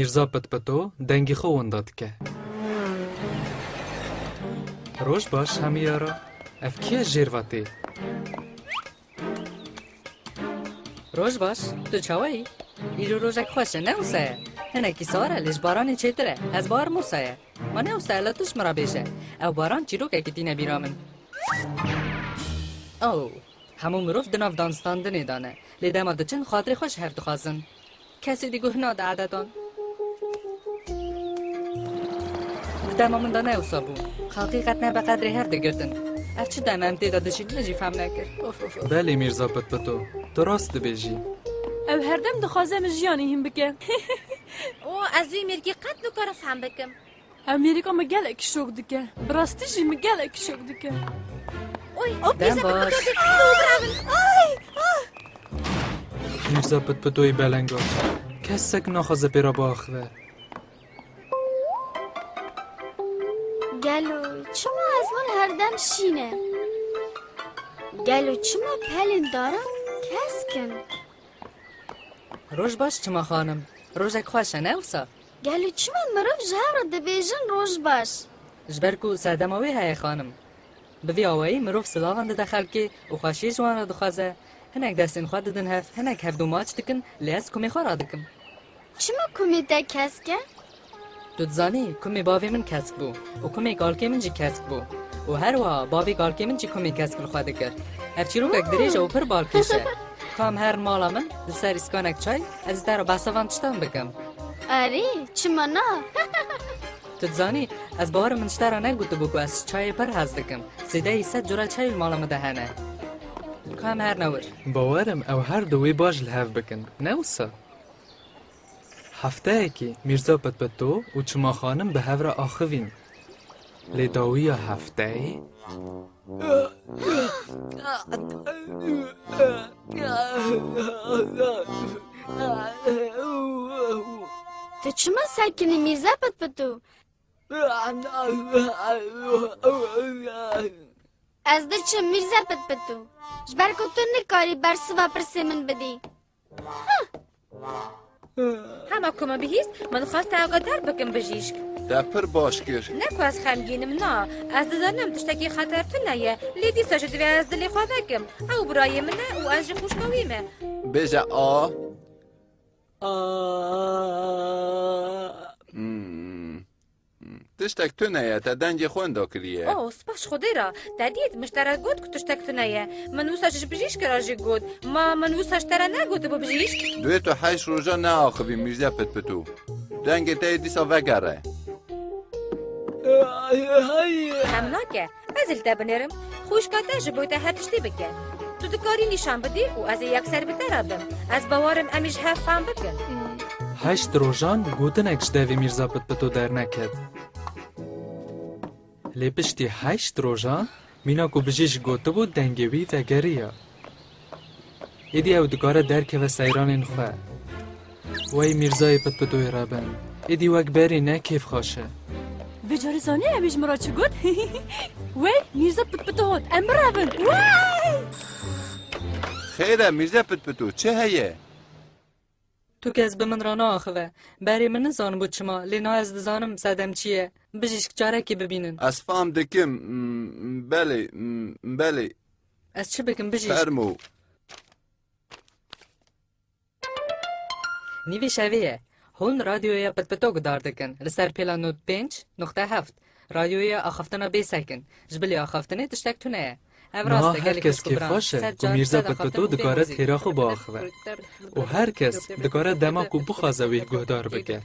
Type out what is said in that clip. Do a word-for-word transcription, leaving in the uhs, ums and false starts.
Mîrza Pitpito dengê xwe winda dike. Roj baş hemiyara. Ev kî ye jêr ve tê? Roj baş, tu çawa yî? Îro rojek xweş e, ne wisa ye? Hinekî sar e, lê ji baranê çêtir e. Ez barim wisa ye. Ma ne wisa ye, la tu ji min re bêje. Ew baran çîrokekî tîne bîra min. Oh, hemû mirov di nav danstandinê de ne. Lê dema diçin, xatirê xwe ji hev dixwazin. Kesê dî guh nade ededan. Dema min de ne wisa bû. Xelkî qet ne bi qedrê hev digirtin. Ev çi dem e em tê de dijîn, min jî fehm nekir. Of, of, of. Belê Mîrza Pitpito, tu rast dibêjî. Ew herdem dixwaze min jiyanê hîn bike. O, ez wî mêrgî qet nikarim fehm bikim. Ev mêrika min gelekî şok dike. Bi rastî jî min gelekî şok dike. Oy, Dem baş. Ay, ah! Mîrza Pitpitoyê belengaz. Kesek naxwaze pê re biaxive. Gelo çima ezman herdem şîn e? Gelo çima pelên daran kesk in? Roj baş Çima xanim. Rojek xweş e, ne wisa? Gelo çima mirov ji hev re dibêjin roj baş? Ji ber ku serdema wê heye xanim. Bi vî awayî mirov silavan dide xelkê û xweşiyê ji wan re dixwaze. Hinek destên xwe didin hev, hinek hevdû maç dikin, lê ez kumê xwe radikim. Çima kumê te kesk e? Tu dizanî, kumê bavê min kesk bû û kumê kalkê min jî kesk bû û her wiha bavê kalkê min jî kumê kesk li xwe dikir. Ev çîrokek dirêj e û pir balkêş e. Ka em herin mala min, li ser îskanek çay, ez ê te re behsa van tiştan bikim. Erê, çima na? Tu dizanî, ez bawerim min ji te re negotibû ku ez ji çayê pir hez dikim. Sêdeyî sed cure çay li mala min de hene. Ka em herine wir. Bawerim ew her du wê baş li hev bikin. Ne wisa? Hefteyekî Mîrza Pitpito û Çima Xanim bi hev re axivîn. Lê dawiya hefteyê. Tu çima sekinî Mîrza Pitpito? Ez diçim Mîrza Pitpito. Ji ber ku tu nikarî bersiva pirsê min bidî. Hema ku min bihîst, min xwest te ew qeder bikim bijîşk. Te pir baş kir. Ne ku ez xemgîn im, na. Ez dizanim tiştekî xeter tune ye, lê dîsa jî divê ez dilê xwe vekim. Ew birayê min e û ez jî xwişka wî me. Bêje a. A. Hmm. Tiştek tune ye, te dengê xwe winda kiriye. Oh, spas Xwedê re. Te dît, min ji te re got ku tiştek tune ye. Min wisa ji bijîşkê re jî got. Ma min wisa ji te re negotibû bijîşk? Divê tu heşt roja neaxivî Mîrza Pitpito. Dengê te yê dîsa vegere. Kem nake. Ez li te binêrim. Xwişka te ji bo te her tiştî bike. Tu dikarî nîşan bidî û ez ê yekser bi te re bim. Ez bawer im em ê ji hev fam bikin. Heşt rojan gotinek ji devê Mîrza Pitpito derneket. Lê piştî heşt rojan mîna ku bijîşk gotibû dengê wî vegeriya. Êdî ew dikare derkeve seyranên xwe. Wey Mîrzayê Pitpitoyê re bin. Êdî wek berî ne kêfxweş e. Vê carî zanî ew ê ji min re çi got? Wey Mîrza Pitpito hot. Em birevin. Wey! Xêr e Mîrza Pitpito, çi heye? Tu kes bi min re naaxive. Berê min nizanibû çima, lê niha ez dizanim sedem çi ye. Bijîşk carekê bibînin. Ez fam dikim. M-, belê, m-, belê. Ez çi bikim bijîşk? Fermo. Nîvê şevê ye. Hûn radyoya Pitpito guhdar dikin. Li ser pêla nod pênc nuqte heft. Radyoya axaftina bê sekin. Ji bilî axaftinê tiştek tune ye. Ev rast e, gelek kes kêfxweş e ku Mîrza Pitpito dikare têra xwe biaxive. Û her kes dikare dema ku bixwaze wî guhdar bike.